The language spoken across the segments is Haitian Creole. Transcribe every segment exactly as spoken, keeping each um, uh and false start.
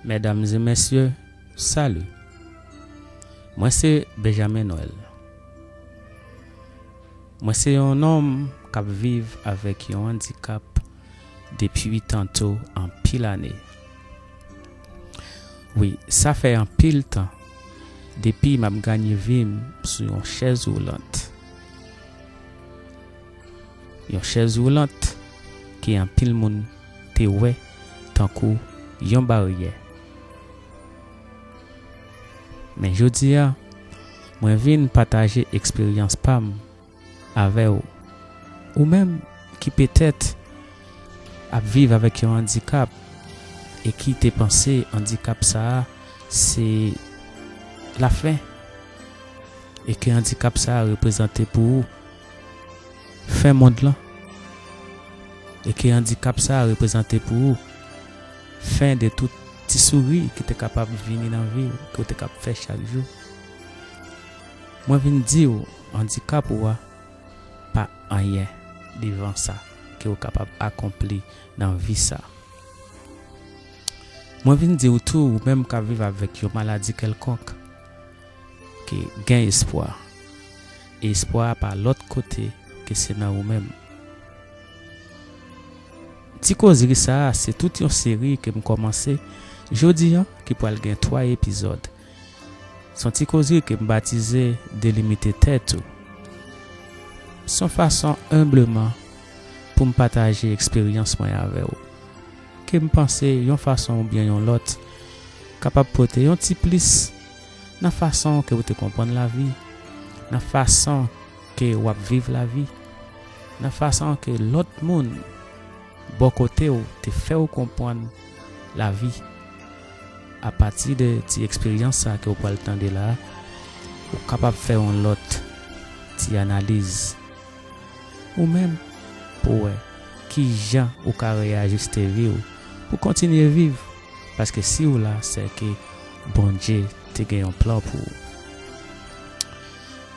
Medam e mesye, sali. Mwen se Benjamin Noël. Mwen se yon nonm k ap viv avèk yon andikap depi tanto anpil ane. Wi, sa fè anpil tan depi m ap ganye vi m sou yon chèz woulant. Yon chèz woulant ke anpil moun te wè tankou yon baryè. Men jodi a, mwen vin pataje eksperyans pa m avè w. Ou menm ki petèt ap viv avèk yon andikap e ki te panse andikap sa a se lafen, e ke andikap sa a reprezante pou ou fen mond lan, e ke andikap sa a reprezante pou ou fen de tout ti souri ki te kapab vini nan vi w, ke w te kab fè chak jou. Mwen vin di w, andikap ou a pa anyen devan sa ke w kapab akonpli nan vi sa. Mwen vin di w tou, ou menm k ap viv avèk yon maladi kèlkonk, ke gen espwa. E espwa a pa lòt kote ke se nan ou menm. Ti kozri sa a, se tout yon seri ke m kòmanse jodi a, ki pral gen twa epizòd. Se yon ti kozri ke m batize Delimite tèt ou. Se yon fason enbleman pou m pataje eksperyans mwen avè w, ke m panse yon fason oubyen yon lòt kapab pote yon ti plis nan fason ke w te konprann lavi, nan fason ke w ap viv lavi, nan fason ke lòt moun bò kote w te fè w konprann lavi. Apati de ti eksperyans sa ke w pral tande la a, ou kapab fè yon lòt ti analiz ou menm pou w wè ki jan ou ka reyajiste vi w pou kontinye viv, paske si w la, se ke Bondye te gen yon plan pou ou.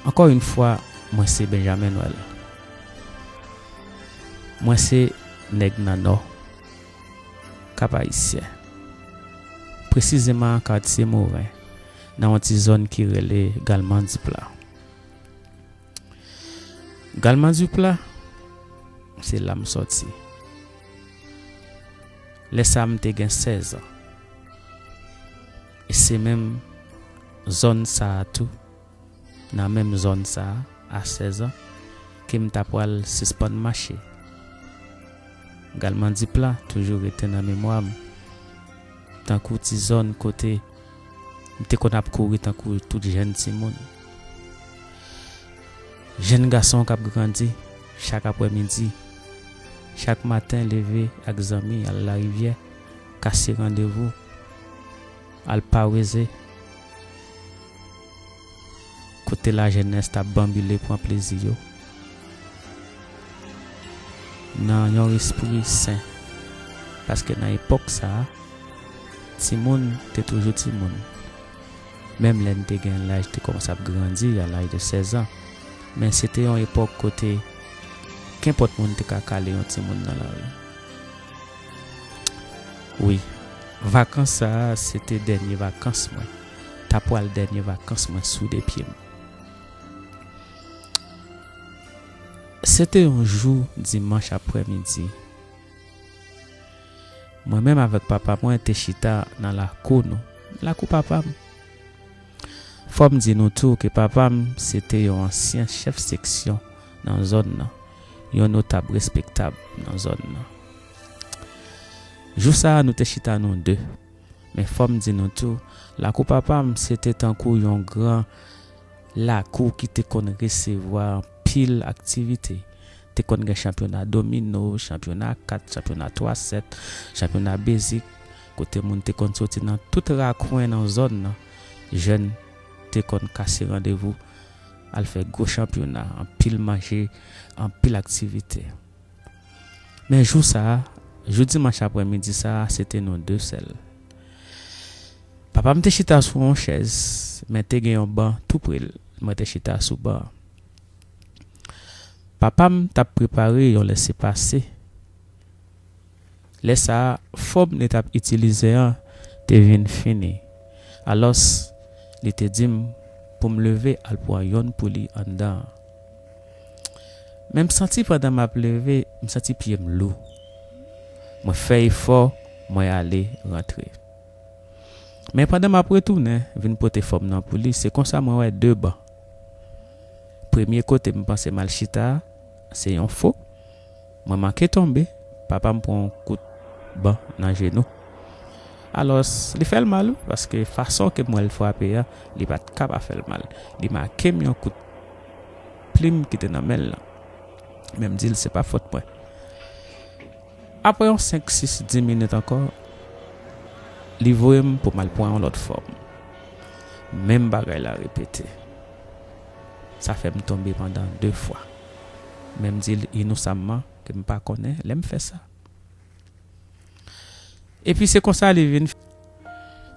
Ankò yon fwa, mwen se Benjamin Noël. Mwen se nèg nan Nò, Kap Ayisyen. Presizeman katye Moren, nan yon ti zòn ki rele Galmandipla. Galmandipla, se la m sòti. Lè sa a m te gen sèz an. E se menm zòn sa a tou, nan menm zòn sa a, a sèz an, ke m ta pral sispann mache. Galmandipla toujou rete nan memwa m, tankou ti zòn kote m te konn ap kouri tankou tout jèn timoun. Jèn gason k ap grandi, chak aprèmidi, chak maten leve ak zanmi al larivyè, kase randevou, al paweze, kote lajenès t ap banbile pran plezi yo. Nan yon espri sen. Paske nan epòk sa a, timoun te toujou timoun. Menm lè n te gen laj te kòmanse ap grandi a laj de sèz an. Men se te yon epòk kote kenpòt moun te ka kale yon timoun nan lari. Wi, vakans sa a, se te dènye vakans mwen. Ta pral dènye vakans mwen sou de pye m. Se te yon jou dimanch aprèmidi. Mwen menm avèk papa mwen te chita nan lakou nou, lakou papa m. Fò m di nou tou ke papa m se te yon ansyen chèf seksyon nan zòn nan, yon notab respektab nan zòn nan. Jou sa a, nou te chita nou de. Men fò m di nou tou, lakou papa m se te tankou yon gran lakou ki te konn resevwa anpil aktivite. Te konn gen chanpyona domino, chanpyona kat, chanpyona twa sèt, chanpyona bezik, kote moun te konn soti nan tout rakwen nan zòn nan. Jèn te konn kase randevou, al fè gwo chanpyona, anpil manje, anpil aktivite. Men jou sa a, jou dimanch aprèmidi sa a, se te nou de sèl. Papa m te chita sou yon chèz, men te gen yon ban tou pre l. Mwen te chita sou ban an. Papa m t ap prepare yon lèsepase. Lè sa a, fòm li t ap itilize an, te vin fini. Alòs, li te di m pou m leve al pran yonn pou li anndan an. Men m santi pandan m ap leve, m santi pye m lou. Mwen fè efò, mwen ale rantre. Men pandan m ap retounen vin pote fòm nan pou li, se konsa mwen wè de ban. Premye kote m panse m al chita a, se yon fo. Mwen manke tonbe, papa m pran yon kout ban nan jenou. Alòs, li fè l mal wi, paske fason ke m wè l frape a, li pa t ka pa fè l mal. Li make m yon kout plim ki te nan men l lan. Men m di l se pa fòt mwen. Apre yon senk, sis, dis minit ankò, li voye m pou m al pran yon lòt fòm. Menm bagay la repete. Sa fè m tonbe pandan de fwa. Men m di l inosamman ke m pa konnen lè m fè sa. Epi se konsa li vin.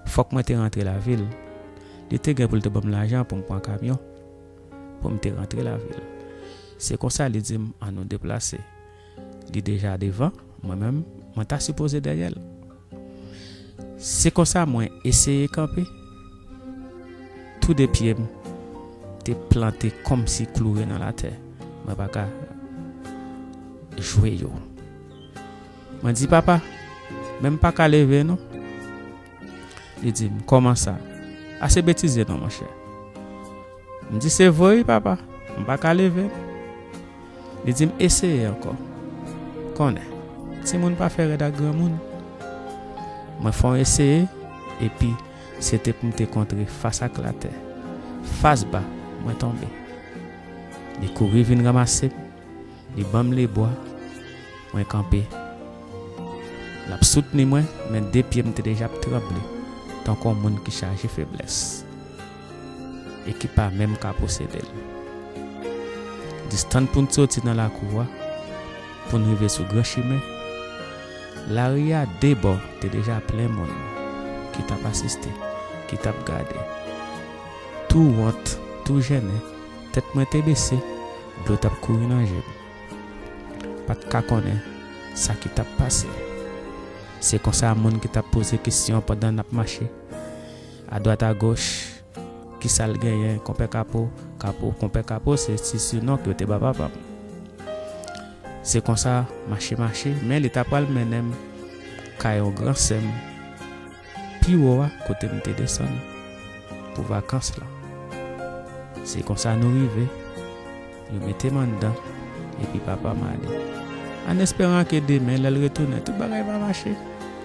Fòk mwen te rantre lavil. Li te gen pou l te ban m lajan pou m pran kamyon, pou m te rantre lavil. Se konsa li di m, ann nou deplase. Li deja devan, mwen menm, mwen ta sipoze dèyè l. Se konsa mwen eseye kanpe. Tou de pye m te plante kòmsi kloure nan latè. Mwen pa ka jwe yo. Mwen di, papa, men m pa ka leve non. Li di m, kòman sa? Ase betize non, monchè. M di, se vre wi, papa, m pa ka leve. Li di m, eseye ankò. Konnen, timoun pa fè rèd ak granmoun. Mwen fè yon eseye, epi se te pou m te kontre fas ak latè. Fas ba, mwen tonbe. Li kouri vin ranmase m. Li ban m lebwa, mwen kanpe. L ap soutni mwen, men de pye m te deja ap tranble, tankou yon moun ki chaje feblès e ki pa menm ka posede l. Distan pou n soti nan lakou a, pou n rive sou gran chimen, lari a de bò te deja plen moun ki t ap asiste, ki t ap gade. Tou wont, tou jennen, tèt mwen te bese, dlo t ap kouri nan je m. Pa t ka konnen sa ki t ap pase. Se konsa moun ki t ap poze kesyon pandan n ap mache, adwat agoch, kisa l genyen, Konpè Kapo, Kapo, Konpè Kapo, se ti sinon ke yo te ba papa m. Se konsa, mache, mache, men li ta pral mennen m kay yon gran sè m, pi wo a kote m te desann pou vakans lan. Se konsa nou rive, yo mete m anndan, epi papa m ale. An esperan ke demen, lè l retounen, tout bagay va mache,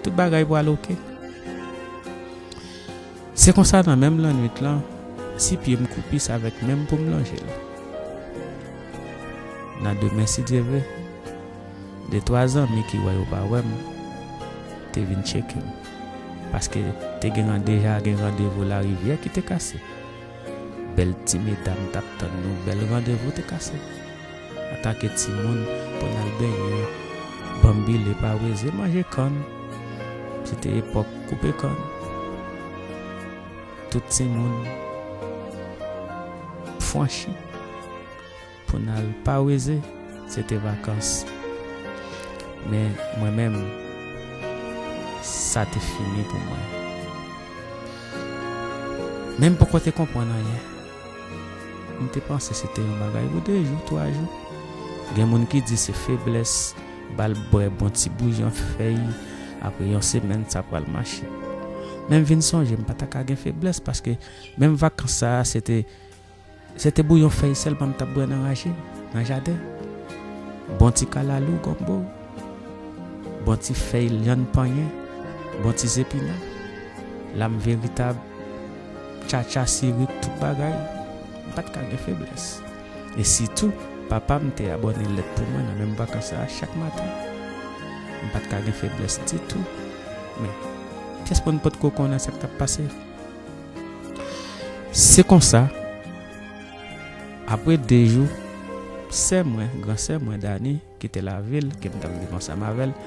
tout bagay pral oke. Se konsa, nan menm lannwit lan, si pye m kou pis avèk men m pou m lonje l. Nan demen, si Dye vle, de twa zanmi ki wè yo pa wè m te vin tcheke m, paske te gen ran-, deja gen randevou Larivyè ki te kase. Bèl ti medam t ap tann nou, bèl randevou te kase. Antanke timoun, pou n al benyen, banbile, paweze, manje kann. Se te epòk koupe kann. Tout timoun franchi pou n al paweze, se te vakans. Men mwen menm, sa te fini pou mwen. Men m poko te konprann anyen. M te panse se te yon bagay pou de jou, twa jou. Gen moun ki di se feblès, ba l bwè bon ti bouyon fèy, apre yon semèn sa pral mache. Men m vin sonje m pa ta ka gen feblès, paske menm vakans sa a, se te, se te bouyon fèy sèlman m t ap bwè nan raje m, nan jaden. Bon ti kalalou, gonbo, bon ti fèy lyann panyen, bon ti zepina, lam veritab, tchatcha, sirik, tout bagay. M pa t ka gen feblès. E sitou, papa m te abòne lèt pou mwen nan menm vakans sa a chak maten. M pa t ka gen feblès ditou. Men, pyès moun potko konnen sa k t ap pase. Se konsa, apre de jou, sè mwen, gran sè mwen, Dani, ki te lavil, ke m t ap viv ansanm avè l,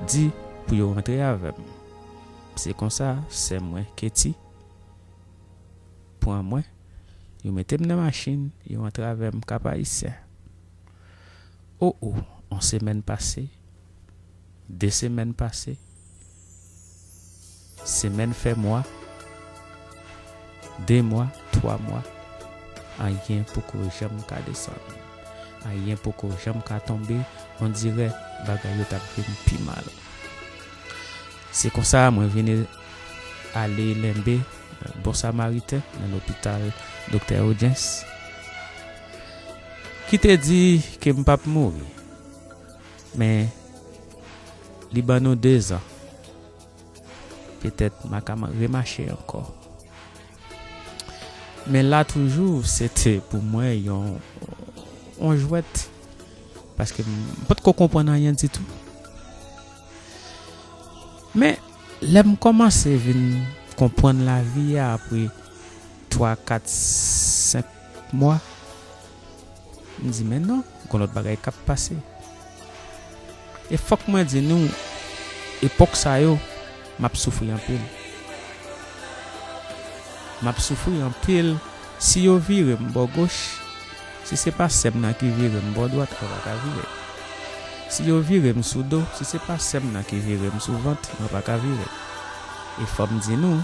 di pou yo rantre avè m. Se konsa, sè mwen, Keti, pran mwen, yo mete m nan machin, yo antre avè m Kap Ayisyen. O, o, yon semèn pase, de semèn pase, semèn fè mwa, de mwa, twa mwa, anyen poko janm ka desann. Anyen poko janm ka tonbe, on dirè bagay yo t ap vin pi mal. Se konsa mwen vin ale lenbe Bon Samariten nan lopital Doktè Audience, ki te di ke m p ap mouri. Men, li ban nou dezan. Petèt m a ka ma-, remache ankò. Men la toujou, se te pou mwen yon, yon jwèt. Paske m potko konprann anyen ditou. Men, lè m kòmanse vin konprann lavi a apre twa, kat, senk mwa, m di, "Men non, gon lòt bagay k ap pase." E fòk mwen di nou, epòk sa yo, m ap soufri anpil. M ap soufri anpil. Si yo vire m bò goch, si se pa sè m nan ki vire m bò dwat, mwen pa ka vire. Si yo vire m sou do, si se pa sè m nan ki vire m sou vant, mwen pa ka vire. E fò m di nou,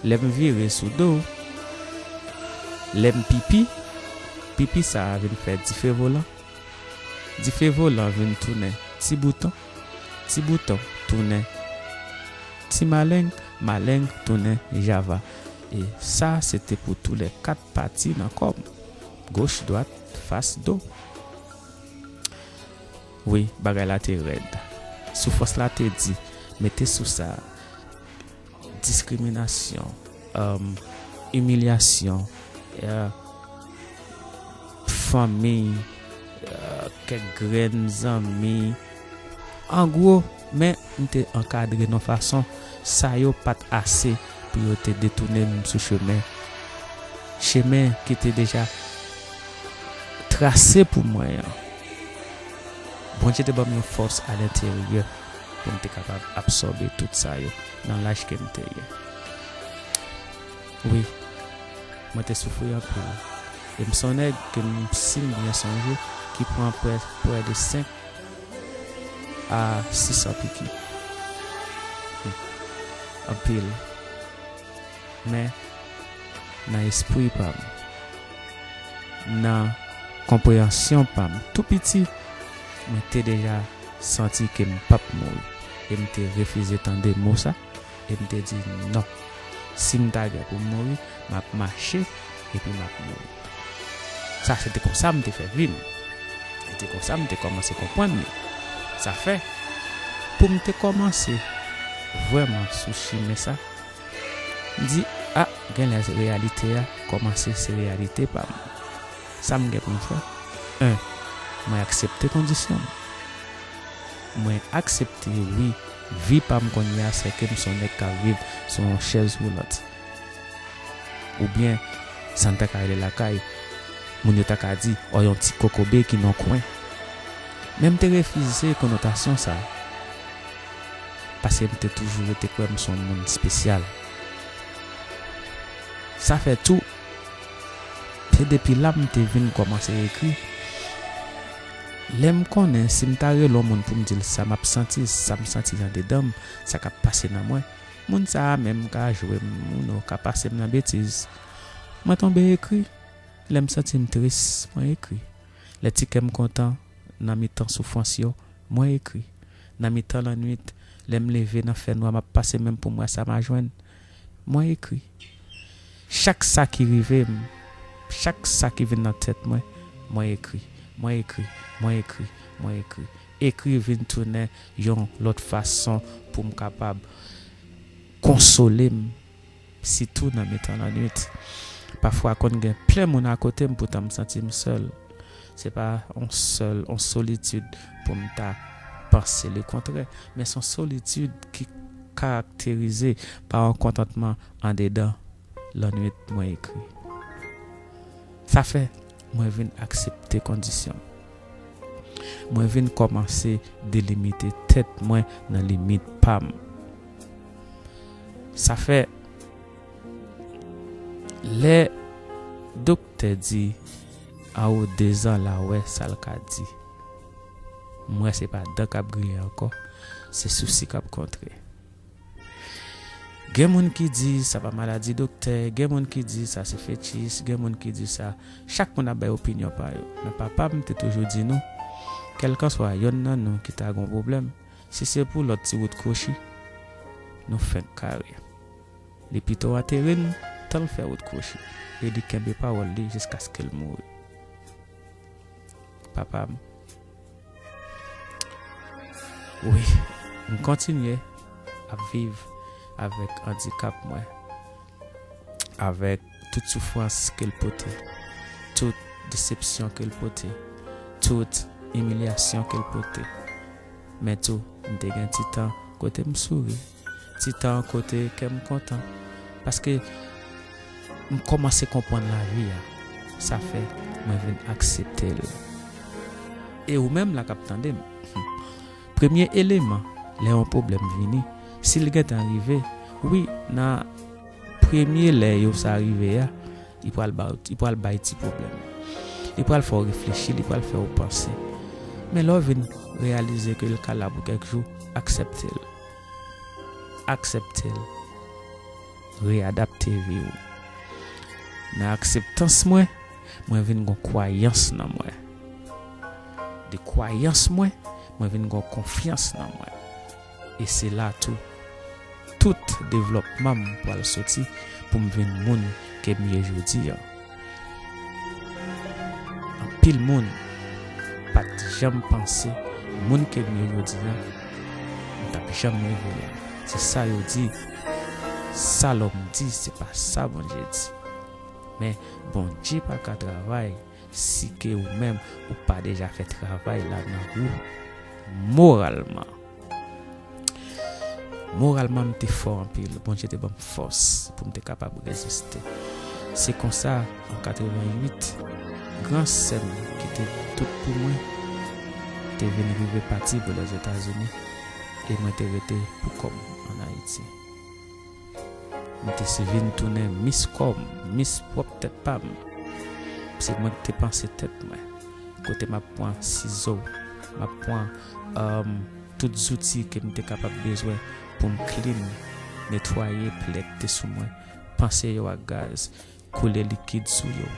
lè m vire sou do, lè m pipi, pipi sa a vin fè dife volan. Dife volan vin tounen ti bouton, ti bouton tounen ti maleng, maleng tounen java. E sa, se te pou toulèkat pati nan kò m. Goch, dwat, fas, do. Wi, bagay la te rèd. Soufrans la te di, mete sou sa, diskriminasyon, um, imilyasyon, eh, fanmi, eh, kèk grenn zanmi. An gwo, men m te ankadre nan fason sa yo pa t ase pou yo te detounen m sou chemen, chemen ki te deja trase pou mwen an. Bondye te ban m yon fòs alenteryè pou m te kapab absòbe tout sa yo nan laj ke m te ye. Wi, mwen te soufri anpil. E m se yon nèg ke m, si m byen sonje, ki pran prè, prè de senk a sis san piki. Hmm. Anpil. Men, nan espri pa m, nan konpreyansyon pa m, tou piti, mwen te deja santi ke m p ap mouri. E m te refize tande mo sa. E m te di, "Non. Si m ta gen pou m mouri, m ap mache epi m ap mouri." Sa se te konsa m te fè vi m. E te konsa m te kòmanse konprann li. Sa fè, pou m te kòmanse vrèman sou chimen sa, m di, "A, genlè reyalite a kòmanse se reyalite pa m." Sa m gen pou m fè? En, mwen aksepte kondisyon m. Mwen aksepte, wi, vi pa m kounye a, se ke m se yon nèg k ap viv sou yon chèz woulant. Oubyen, sa n ta ka rele lakay, moun yo ta ka di, o yon ti kokobe ki nan kwen. Men m te refize konotasyon sa a, paske m te toujou rete kwè m se yon moun espesyal. Sa fè tou, se depi la m te vin kòmanse ekri. Lè m konnen si m ta rele yon moun pou m di l sa m ap santi, sa m santi andedan m, sa k ap pase nan mwen, moun sa a menm ka jwe m, ou non, ka pase m nan betiz. Mwen tonbe ekri. Lè m santi m tris, mwen ekri. Lè ti kè m kontan nan mitan soufrans yo, mwen ekri. Nan mitan lannwit, lè m leve nan fènwa, m ap pase men m pou m wè sa m a jwenn, mwen ekri. Chak sa ki rive m, chak sa ki vin nan tèt mwen, mwen ekri, mwen ekri, mwen ekri, mwen ekri. Ekri vin tounen yon lòt fason pou m kapab konsole m, sitou nan mitan lannwit. Pafwa, konn gen plen moun akote m, poutan m santi m sèl. Se pa yon sèl, yon solitid pou m ta panse lekontrè, men se yon solitid ki karakterize pa yon kontantman andedan. Lannwit, mwen ekri. Sa fè, mwen vin aksepte kondisyon m. Mwen vin kòmanse delimite tèt mwen nan limit pa m. Sa fè, lè doktè di, "An ou dezan la, wè sa l ka di." M wè se pa dan k ap griyen ankò, se sousi k ap kontre. Gen moun ki di sa pa maladi doktè, gen moun ki di sa se fetchis, gen moun ki di sa. Chak moun ap bay opinyon pa yo. Men papa m te toujou di nou, kèlkanswa yonn nan nou ki ta gon pwoblèm, si se pou lòt ti wout kwochi, nou fenk kare. Li pito antere n, tan l fè wout kwochi. E li kenbe pawòl li jiskaske l mouri. Papa m. Wi, m kontinye ap viv avèk andikap mwen, avèk tout soufrans ke l pote, tout desepsyon ke l pote, tout imilyasyon ke l pote. Men tou, m te gen ti tan kote m souri, ti tan kote kè m kontan. Paske m kòmanse konprann lavi a. Sa fè mwen vin aksepte l. E ou menm la k ap tande m, premye eleman, lè yon pwoblèm vini, si l gentan rive, wi, nan premye lè yo sa rive a, li pral ba, li pral bay ti pwoblèm. Li pral fè w reflechi, li pral fè w panse. Men lè w vin reyalize ke l ka la pou kèk jou, aksepte l. Aksepte l. Reyadapte vi w. Nan akseptans mwen, mwen vin gon kwayans nan mwen. De kwayans mwen, mwen vin gon konfyans nan mwen. E se la tou, tout devlòpman m pral soti pou m vin moun ke m ye jodi a. Anpil moun pa t janm panse moun ke m ye jodi a, m t ap janm rive la. Se sa yo di, sa lòm di, se pa sa Bondye di. Men Bondye pa ka travay si ke ou menm ou pa deja fè travay la nan ou moralman. Moralman, m te fò anpil. Bondye te ban m fòs pou m te kapab reziste. Se konsa, an katrevenn uit, gran sè m ki te tout pou mwen te vin rive pati pou Lèzetazini, e mwen te rete pou kò m ann Ayiti. M te vin tounen mis kò m, mis pwòp tèt pa m. Se mwen ki te panse tèt mwen. Kote m ap pran sizo, m ap pran, um, tout zouti ke m te kapab bezwen pou m clean, netwaye plè ki te sou mwen, panse yo ak gaz, koule likid sou yo,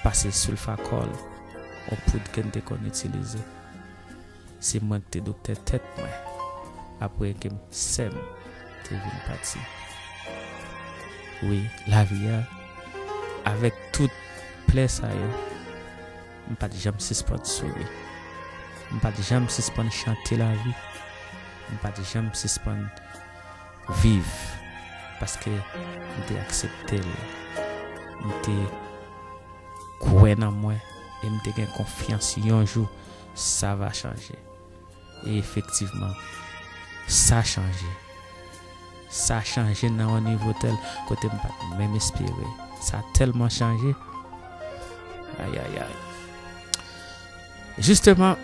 pase silfakòl, yon poud ke m te konn itilize. Se mwen ki te doktè tèt mwen, apre ke m, sè m te vin pati. Wi, lavi a, avèk tout plè sa yo, m pa t janm sispann souri. M pa t janm sispann chante lavi. M pa t janm sispann viv, paske m te aksepte l. M te kwè nan mwen e m te gen konfyans yon jou sa va chanje. E efektivman, sa chanje. Sa chanje nan yon nivo tèl kote m pa t menm espere. Sa tèlman chanje. Ayayay. Jisteman,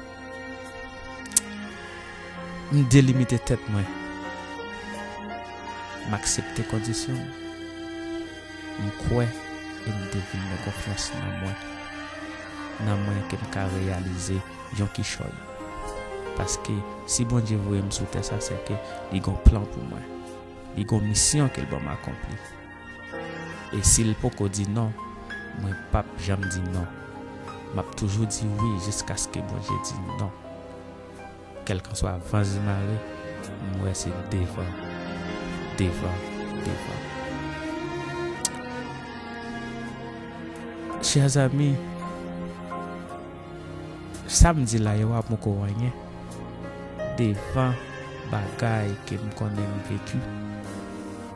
m delimite tèt mwen. M aksepte kondisyon m. M kwè e m te vin gen konfyans nan mwen. Nan mwen ke m ka reyalize yon kichòy. Paske si Bondye voye m sou tè sa, se ke li gon plan pou mwen. Li gon misyon ke l ban m akonpli. E si l poko di non, mwen p ap janm di non. M ap toujou di wi jiskaske Bondye di non. Kèlkanswa van zimare, m wè se devan, devan, devan. Chers amis, sa m di la yo a poko anyen devan bagay ke m konnen m veki.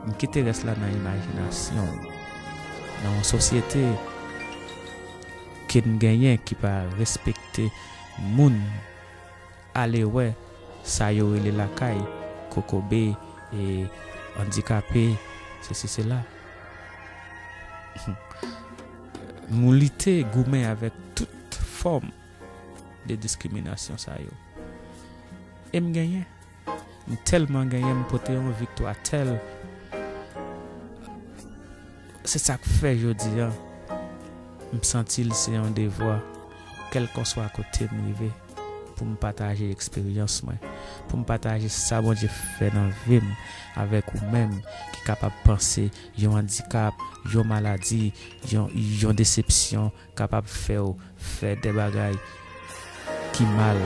M kite rès la nan imajinasyon w. Nan yon sosyete ke n genyen ki pa respekte moun, ale wè sa yo rele lakay, kokobe, e andikape, sesi sela. M lite goumen avèk tout fòm de diskriminasyon sa yo. E m genyen. M tèlman genyen, m pote yon viktwa tèl. Se sa k fè jodi a, m santi l se yon devwa, kèlkanswa kote m rive, pou m pataje eksperyans mwen, pou m pataje sa Bondye fè nan vi m avèk ou menm ki kapab panse yon andikap, yon maladi, yon, yon desepsyon kapab fè w fè de bagay ki mal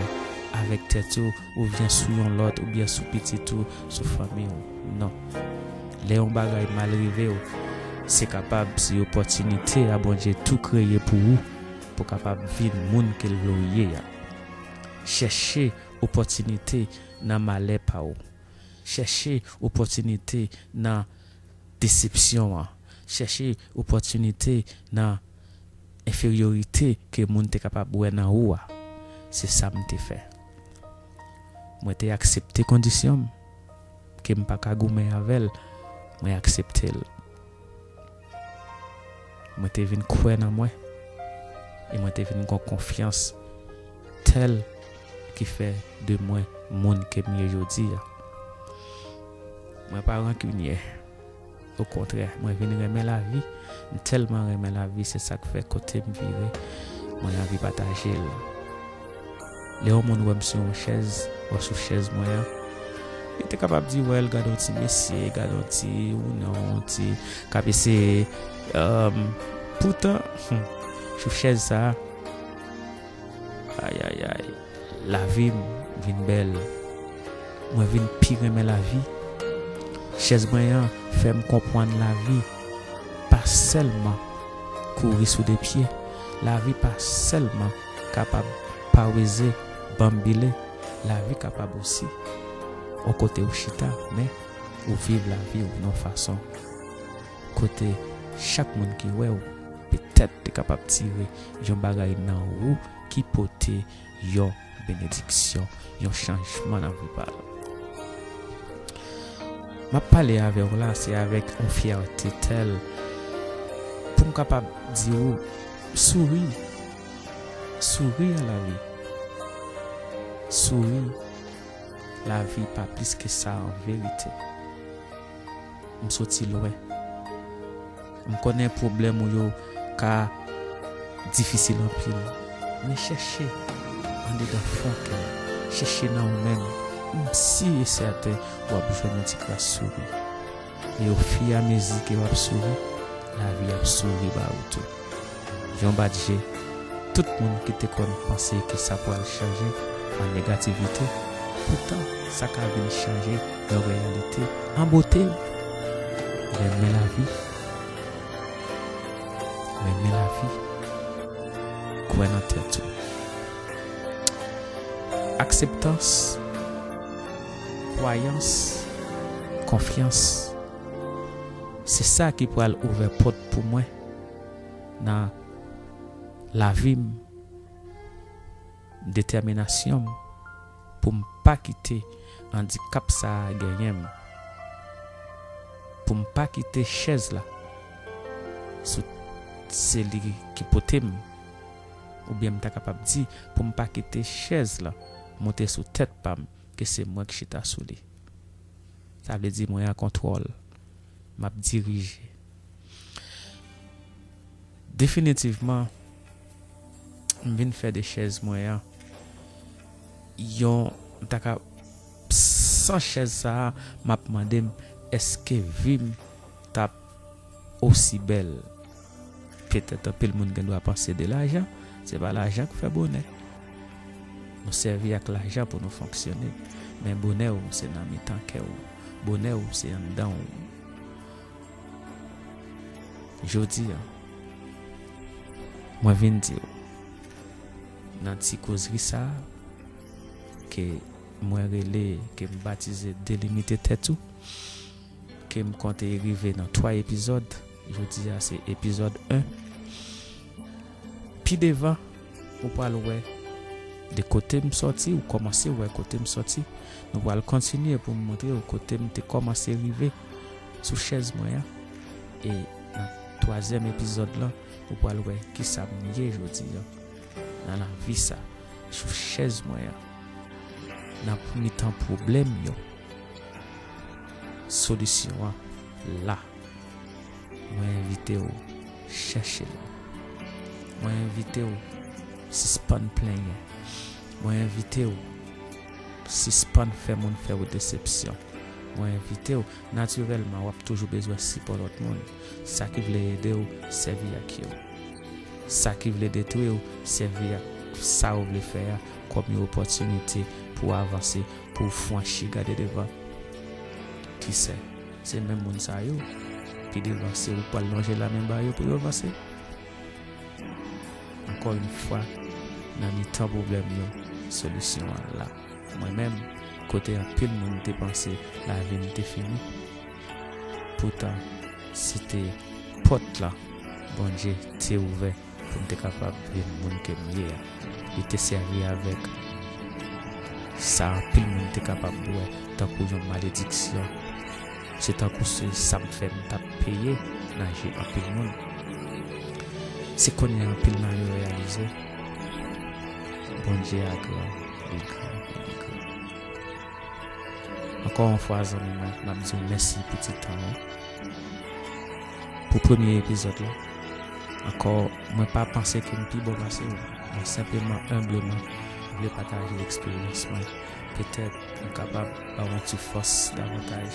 avèk tèt ou, oubyen sou yon lòt, oubyen sou pitit ou, sou fanmi w. Non. Lè yon bagay mal rive w, se kapab se opòtinite a Bondye tou kreye pou ou, pou w kapab vin moun ke l vle w ye a. Chèche opòtinite nan malè pa w. Chèche opòtinite nan desepsyon an. Chèche opòtinite nan enferyorite ke moun te kapab wè nan ou a. Se sa m te fè. Mwen te aksepte kondisyon m, ke m pa ka goumen avè l, mwen aksepte l. Mwen te vin kwè nan mwen, e mwen te vin gon konfyans tèl ki fè de mwen moun ke m ye jodi a. Mwen pa rankinyè. Okontrè, mwen vin renmen lavi. M tèlman renmen lavi, se sa k fè kote m vire, mwen anvi pataje l. Lè yon moun wè m sou yon chèz, wè sou chèz mwen an, li te kapab di, "Wè l, gade yon ti mesye, gade yon ti wounon, yon ti k ap eseye." Èm, poutan, hmm, sou chèz sa a, ayayay, lavi m vin bèl. Mwen vin pi renmen lavi. Chèz mwen an fè m konprann lavi pa sèlman kouri sou de pye. Lavi pa sèlman kapab paweze, banbile. Lavi kapab osi yon kote ou chita, men ou viv lavi w nan yon fason kote chak moun ki wè w petèt te kapab tire yon bagay nan ou ki pote yon benediksyon, yon chanjman nan vi pa l. M ap pale avè w la, se avèk yon fyète tèl pou m kapab di w, souri, souri a lavi, souri, lavi pa plis ke sa an verite. M soti lwen. M konnen pwoblèm ou yo ka difisil anpil, men chèche andedan fon kè w, chèche nan ou menm. M si e sèten w ap jwenn yon ti kras souri. E ofiramezi ke w ap souri, lavi ap souri ba ou tou. Yon bat je, tout moun ki te konn panse ke sa pral chanje an negativite, poutan sa ka vin chanje yon reyalite an bote. Renmen lavi. Renmen lavi. Kwè nan tèt ou. Akseptans, kwayans, konfyans, se sa ki pral ouvè pòt pou mwen nan lavi m, detèminasyon m, pou m pa kite andikap sa a genyen m, pou m pa kite chèz la sou, se li ki pote m, oubyen m ta kapab di, pou m pa kite chèz la monte sou tèt pa m, ke se mwen k chita sou li. Sa vle di mwen an kontwòl. M ap dirije. Definitivman, m vin fè de chèz mwen an yon, m ta ka, san chèz sa a, m ap mande m, èske vi m t ap osi bèl? Petèt anpil moun gen dwa panse de lajan, se pa lajan k fè bonè. Nou sèvi ak lajan pou nou fonksyone, men bonè w se nan mitan kè w. Bonè w se anndan w. Jodi a, mwen vin di w, nan ti kozri sa a, ke mwen rele, ke m batize Delimite Tèt Ou, ke m konte rive nan twa epizòd. Jodi a se epizòd en. Pi devan, ou pral wè de kote m sòti, ou kòmanse wè kote m sòti. Nou pral kontinye pou m montre w kote m te kòmanse rive sou chèz mwen an. E nan twazyèm epizòd lan, ou pral wè kisa m ye jodi a nan lavi sa, sou chèz mwen an, nan mitan pwoblèm yo. Solisyon an la. Mwen envite w chèche l. Mwen envite w sispann plenyen. Mwen envite w Sispann fè moun fè w desepsyon. Mwen envite w, natirèlman, w ap toujou bezwen sipò lòt moun. Sa ki vle ede w, sèvi ak yo. Sa ki vle detwi w, sèvi ak sa w vle fè a kòm yon opòtinite pou w avanse, pou w franchi, gade devan. Kisa? Se menm moun sa yo. Pi devan, se ou k pral lonje lamen ba yo pou yo vanse. Ankò yon fwa, nan mitan pwoblèm yo, solisyon an la. Mwen menm, kote anpil moun te panse lavi m te fini, poutan, se te pòt la Bondye te ouvè pou m te kapab vin moun ke m ye a. Li te sèvi avèk sa anpil moun te kapab wè tankou yon malediksyon. Se tankou se sa m fè m t ap peye nan je anpil moun. Se kounye a anpil nan yo reyalize Bondye a gran, li gran, li gran. Ankò yon fwa, zanmi mwen, m ap di w mèsi pou ti tan an. Pou premye epizòd la, ankò, mwen pa panse ke m pi bon pase w. Mwen senpleman, enbleman, vle pataje eksperyans mwen. Petèt, m kapab ba w yon ti fòs davantaj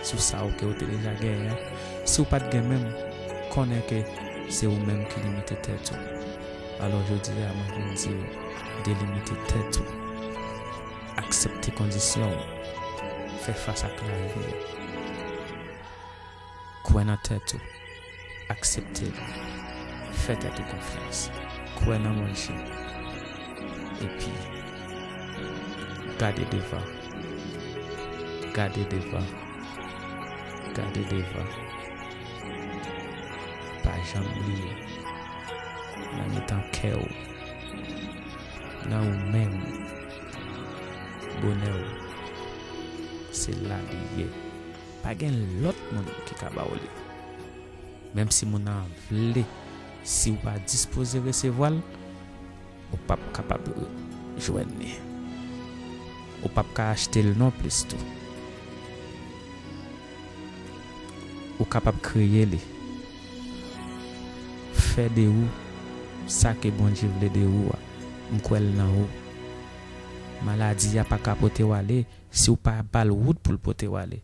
sou sa w ke w te deja genyen an. Si w pa t gen menm, konnen ke se ou menm ki limite tèt ou. Alò, jodi a, mwen vin di w, delimite tèt ou. Aksepte kondisyon w. Fè fas ak lavi a. Kwè nan tèt ou. Aksepte l. Fè tèt ou konfyans. Kwè nan Bondye. Epi, gade devan. Gade devan. Gade devan. Pa janm bliye. Nan mitan kè w. Nan ou menm. Bonè w. Se la li ye. Pa gen lòt moun ki ka ba w li. Menm si moun nan vle, si w pa dispoze resevwa l, ou p ap kapab jwenn li. Ou p ap ka achte l non plis tou. Ou kapab kreye li. Fè de ou sa ke Bondye vle de ou a. M kwè l nan ou. Maladi a pa ka pote w ale si w pa ba l wout pou l pote w ale.